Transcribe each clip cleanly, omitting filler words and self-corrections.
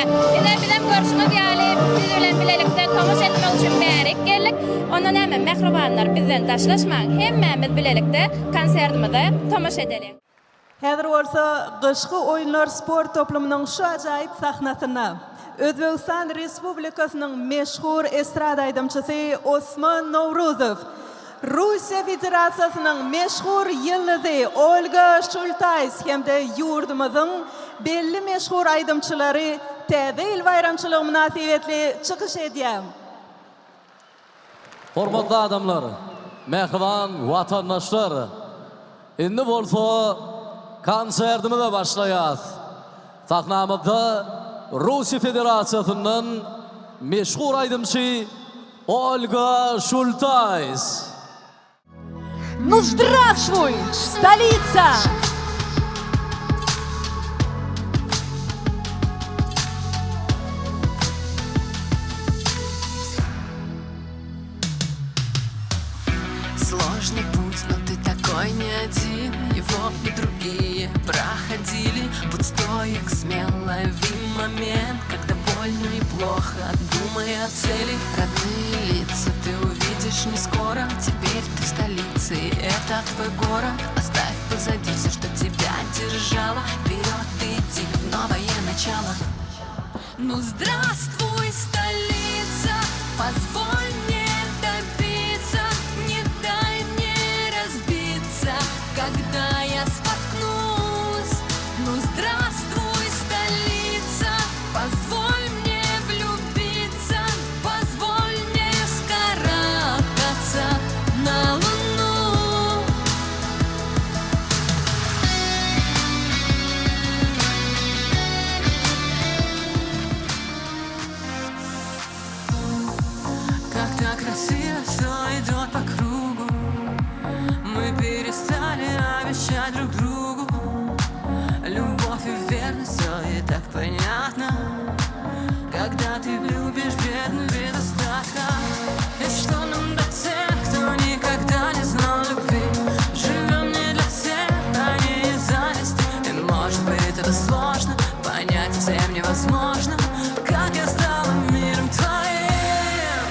edilýär. Ine, bizem görşüňiz ýaly, siz bilen bilelikde tomaşa etmek üçin bärik geldik. Onda näme, mähribanlar, bizden daşlaşmaň, hemmämiz bilelikde konsertimize tomaşa edeliň. Häzir bolsa Gyşky oýunlar sport toplumynyň şu ajaýyp sahnasynda Özbegistan Respublikasynyň meşhur estrada aýdymçysy Osman Nowruzow, Russiýa Federasiýasynyň meşhur ýyldyzy Olga Şultaýs hem-de ýurdumyzyň belli meşhur aýdymçylary Täze ýyl baýramçylygy mynasybetli çykyş edýär. Hormatly adamlar, mähriban watandaşlar! Indi bolsa konsertimize başlaýas. Sahnamyzda Russiýa Federasiýasyndan meşhur aýdymçy Olga Şultaýs. Nu zdrastvuý, stolica! Сложный путь, но ты такой не один Его и другие проходили Будь стоек, смел, лови момент Когда больно и плохо, думай о цели Родные лица ты увидишь не скоро Теперь ты в столице, и это твой город Оставь позади все, что тебя держало Вперед иди в новое начало Ну здравствуй, столица, позволь мне добиться Не дай мне разбиться, когда я споткнусь Ну здравствуй, столица, позволь мне влюбиться Позволь мне вскарабкаться на луну Как-то красиво все идет по кругу Мы перестали обещать друг другу Любовь и верность, все и так понятно Когда ты любишь бедно без остатка И что нам до тех, кто никогда не знал любви Живем не для всех, а не из зависти И может быть это сложно, понять совсем невозможно Как я стала миром твоим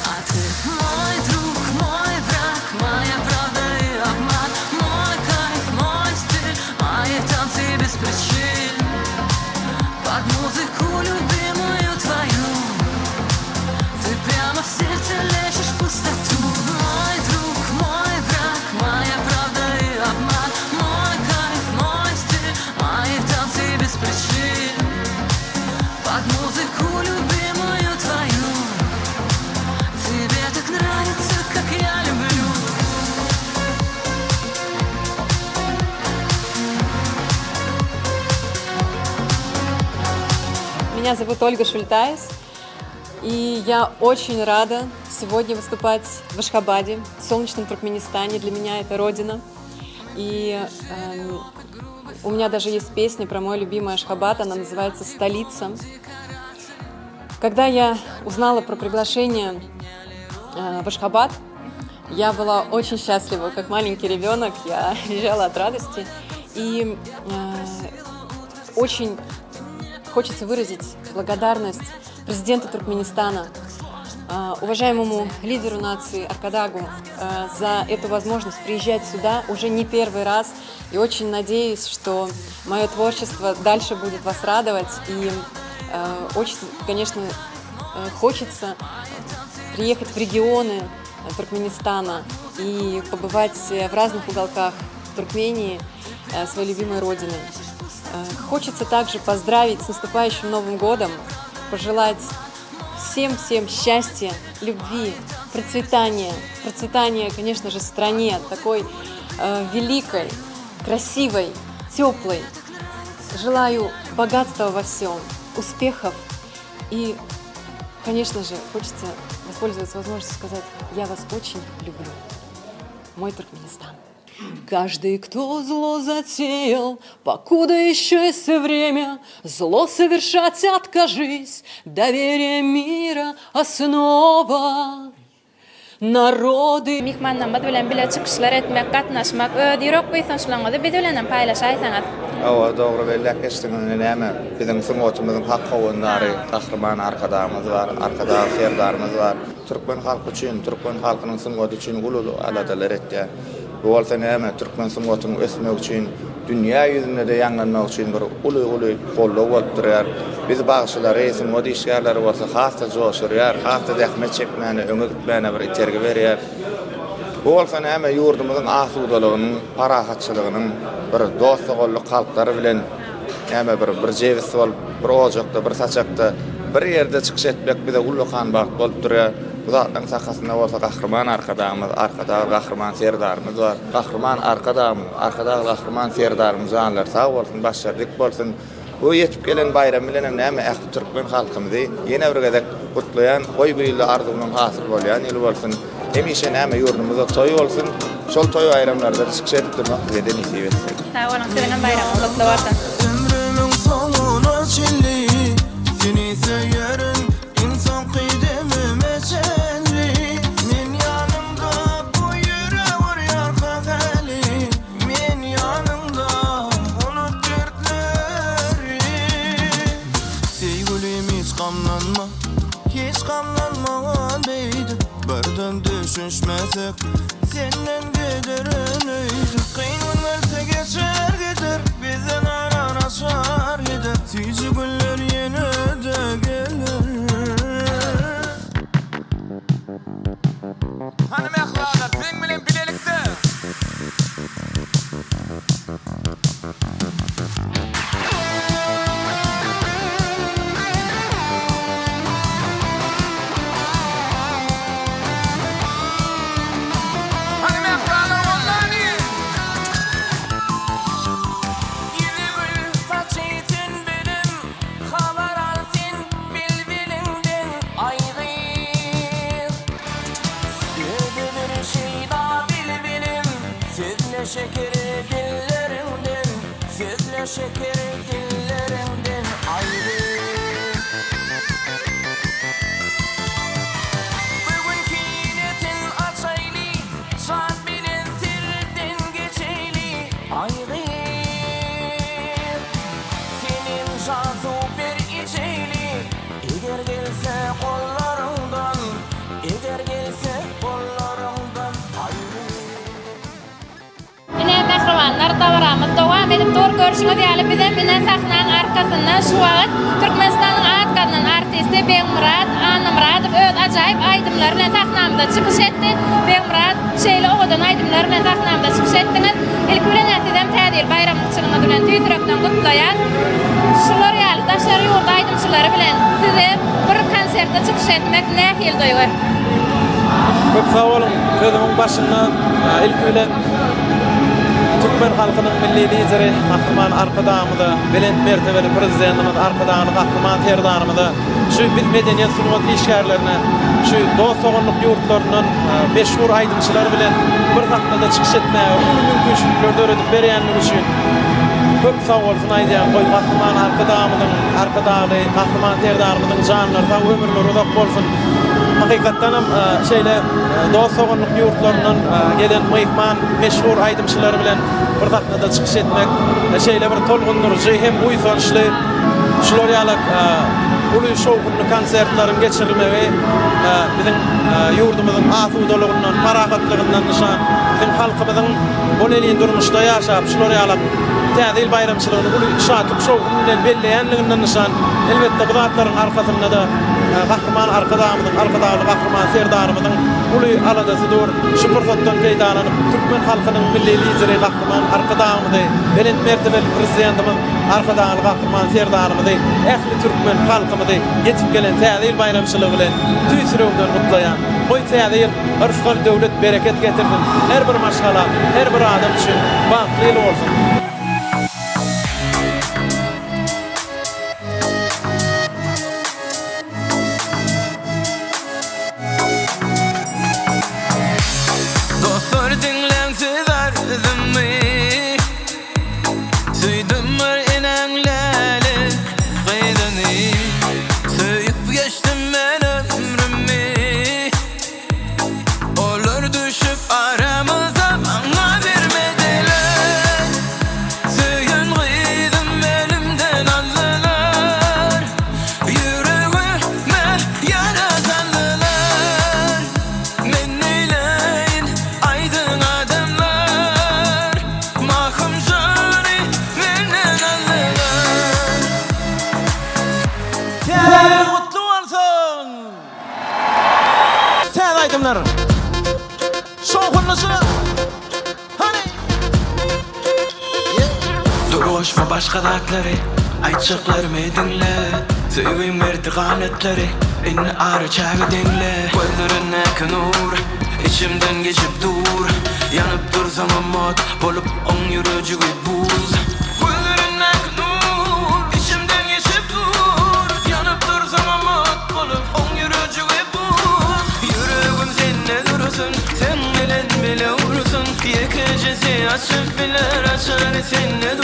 А ты мой друг, мой враг, моя правда и обман Мой кайф, мой стиль, мои танцы без причин Под музыку любимую твою Ты прямо в сердце лечишь пустоту Мой друг, мой враг, моя правда и обман Мой кайф, мой стиль, мои танцы без причин Под музыку любимую твою Тебе так нравится, как я люблю Меня зовут Ольга Шультайс, и я очень рада сегодня выступать в Ашхабаде, в солнечном Туркменистане. Для меня это родина. И эм, у меня даже есть песня про мой любимый Ашхабад, она называется «Столица». Когда я узнала про приглашение э, в Ашхабад, я была очень счастлива, как маленький ребенок, я лежала от радости. И э, очень хочется выразить благодарность президенту Туркменистана, э, уважаемому лидеру нации Аркадагу э, за эту возможность приезжать сюда уже не первый раз. И очень надеюсь, что мое творчество дальше будет вас радовать. И э, очень, конечно, хочется приехать в регионы Туркменистана и побывать в разных уголках Туркмении, своей любимой родины. Хочется также поздравить с наступающим Новым годом, пожелать всем-всем счастья, любви, процветания, процветания, конечно же, стране такой э, великой, красивой, теплой. Желаю богатства во всем, успехов и, конечно же, хочется воспользоваться возможностью сказать, я вас очень люблю. Мой Туркменистан. Каждый, кто зло затеял, покуда еще есть время, Зло совершать откажись, доверие мира основа. Narody. Myhmanlarymyz bilen bile çykyşlar etmek, gatnaşmak, öz ýürek buýsançlaryňyzy biz bilen hem paýlaşaýsaňyz. Hawa, dogry belläp geçdiňiz. Indi näme, biziň sungatymyzyň hak howandary Gahryman Arkadagymyz bar, Arkadag Serdarymyz bar. Türkmen halky üçin, türkmen halkynyň sungaty üçin uly-uly aladalar etýär. Bu bolsa näme, türkmen sungatynyň ösmegi üçin, dünýä ýüzünde-de ýaňlanmagy üçin bir uly-uly goldaw bolup durýar. Biz bagşylary, sungat işgärleri bolsa has-da joşurýar, has-da zähmet çekmäne, öňe gitmäne bir itergi berýär. Bu bolsa näme, ýurdumyzyň asudalygynyň, parahatçylygynyň bir dost-doganlyk halklar bilen näme bir bir jebis bolup, bir ojakda, bir saçakda, bir ýerde çykyş etmek bize ullakan bagt bolup durýar. Bu zatlaryň sakasynda bolsa Gahryman Arkadagymyz, Arkadagly Gahryman Serdarymyz bar. Gahryman Arkadagymyz, Arkadagly Gahryman Serdarymyz janlary sag bolsun, başlary dik bolsun. Bu ýetip gelen baýram bilenem näme ähli türkmen halkymyzy ýene bir gezek gutlaýan, goý bu ýylda arzuwynyň hasyl bolýan ýyly bolsun. Hemişe näme ýurdumyzda toý bolsun, şol toý-baýramlarda çykyş edip durmak bize-de nesip etsin. Sag boluň, siziňem baýramyňyz gutly bolsun. Ömrümiň soňuna çenli seni söýerin Iň soňky demime çenli Men ýanyňda bu ýürek urýarka häli Men ýanyňda unut dertleri Söýgülim hiç gamlanma Hiç gamlanma beýdip Birden düşünişmesek Senden giderin öýdüp Kyn gün gelse geçer gider Bizden aran açar gider Süýji günler ýene-de geler. Hany mähribanlar siziň bilen bilelikde. Hany mähribanlar oýnaly. Ýüzi gül, saçy sünbülim, Habar al sen bilbiliňden, aý gyz. Özi bir şeýda bilbilim, Sözle şeker dilleriňden, Sözle şeker dilleriňden, aý gyz. Bu gün kinesin açaýly, Şat bilen serden geçeýli, aý gyz. Senem şa suw ber içeýli, Eger gelse gollaryňdan, Eger gelse gollaryňdan, aý gyz. Ine mähribanlar dabaramyz dowam edip dur görşüňiz ýaly bizem ine sahnaň arkasynda şu wagt Türkmenistanyň at gazanan artisti Begmyrat Annamyradow öz ajaýyp aýdymlary bilen sahnamyzda çykyş etdi. Begmyrat şeýle owadan aýdymlar bilen sahnamyzda çykyş etdiňiz. Ilki bilen-ä sizem Täze ýyl baýramçylygyňyz bilen tüýs ýürekden gutlaýas. Şular ýaly daşary ýurt aýdymçylary bilen size bir konsertde çykyş etmek nähili duýgy? Köp sag boluň. Sözümiň başynda ilki bilen türkmen halkynyň Milli Lideri Gahryman Arkadagymyza, belent mertebeli Prezidentimiz Arkadagly Gahryman Serdarymyza, şu biz medeniýet sungat işgärlerine şu dost-doganlyk ýurtlaryndan meşhur aýdymçylar bilen bir sahnada çykyş etmäge uly mümkinçilikler döredip berýänligi üçin köp sagbolsun aýdýan. Goý, Gahryman Arkadagymyzyň, Arkadagly Gahryman Serdarymyzyň janlary sag, ömürleri uzak bolsun! Hakykatdan hem şeýle dost-doganlyk ýurtlaryndan gelen myhman meşhur aýdymçylar bilen bir sahnada çykyş etmek şeýle bir tolgundyryjy hem buýsançly. Şular ýaly uly şowhunly konsertleriň geçirilmegi biziň ýurdumyzyň asudalygyndan, parahatlygyndan nyşan. Biziň halkymyzyň bolelin durmuşda ýaşap, şular ýaly Täze ýyl baýramçylygyny uly şatlyk-şowhun bilen belleýänliginden nyşan. Elbetde, bu zatlaryň arkasynda-da Gahryman Arkadagymyzyň, Arkadagly Gahryman Serdarymyzyň uly aladasy dur. Şu pursatdan peýdalanyp, türkmen halkynyň Milli Lideri Gahryman Arkadagymyzy, belent mertebeli Prezidentimiz Arkadagly Gahryman Serdarymyzy, ähli türkmen halkymyzy ýetip gelen Täze ýyl baýramçylygy bilen tüýs ýüregimden gutlaýan. Goý, Täze ýyl yrsgal, döwlet, bereket getirsin, her bir maşgala, her bir adam üçin bagtly ýyl bolsun! Dostlar diňläň siz arzymy Söýdüm bir enäň läle gyzyny Söýüp geçdim men ömrümi. Gomlaşyň. Hany. Dur goşma başga zatlary Aýtjaklarymy diňle Söýgim berdi ganatlary Indi ara çägi deňle Gözlerindäki nur Içimden geçip dur Ýanyp dursaňam ot Bolup oň ýürejigi buz Gözlerindäki nur Içimden geçip dur Ýanyp dursaňam ot Bolup oň ýürejigi buz Ýüregim sende dursun Seň bilen bile ursun Ýekejesi açyp biler açary sende.